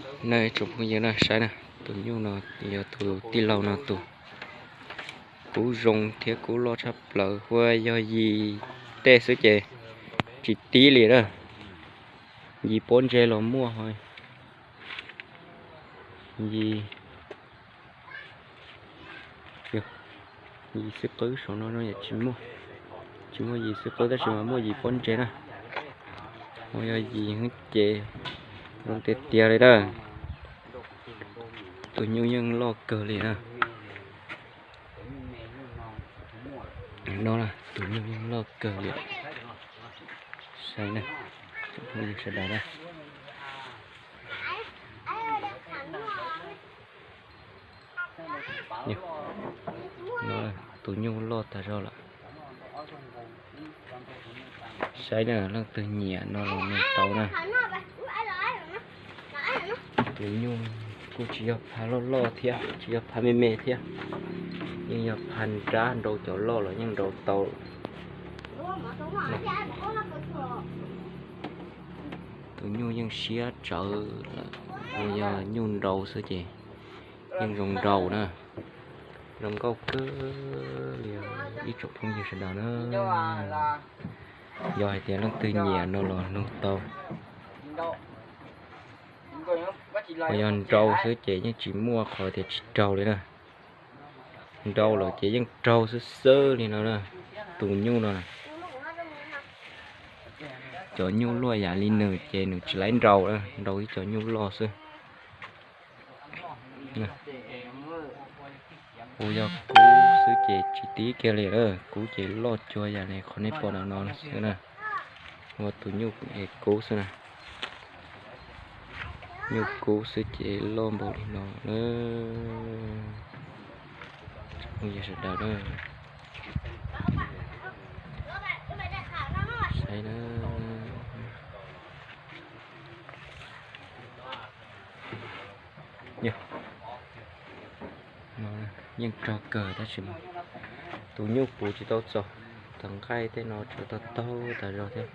Ib tsoom phooj ywg na, saib na, tus nyuj no yog tus tij laug no tus. Kub zoo thiab kub loj tshaj plaws, ua yog yim tej xwb ces tsis tib li na. Yim pob ntseg los muaj ho, yim, yim xwb qwb, saum no no yam tsis muaj, tsis muaj yim xwb qwb tab sis mas muaj yim pob ntseg na. Ua yog yim ces zoo tiag tiag li na. Tus nyuj yeej loj kawg li na. No, tus nyuj yeej loj kawg li. Saib na, sawv daws na. No, tus nyuj loj tag zog lawm. Saib na, leej twg nyiam no los nug tau na. Tus nyuj kuj tsis yog pha loj loj thiab, tsis yog pha me me thiab, yeej yog pha nrab, nrau cov loj los yeej nrau tau. Tus nyuj yeej siab tsawv lawm, uas yog nyuj nrau xwb ces yeej zoo nrau na. Zoo nkauj kawg li ib tsoom phooj ywg sawv daws na. Yog hais tias leej twg nyiam no los nug tau. Uas yog nrau xwb ces yeej tsis muaj qhov tias tsis raug li na. Nrau lawm ces yeej raug xwb xwb li no na. Tus nyuj no na, cov nyuj luaj yam li nws ces nws tsis laib nrau, nrau ib cov nyuj loj xwb. Uas yog kub xwb ces tsis tib kiag li, kub ces loj cuag yam li qhov nej pom no no xwb na. Ua tus nyuj es kub xwb na. Nyuj kub xwb ces loj npaum li no na. Phooj ywg sawv daws na, saib na. Yeej rog kawg tab sis mas tus nyuj puv tsis tau txaus, tag nqaij tej no tseem tau taug tas zog thiab.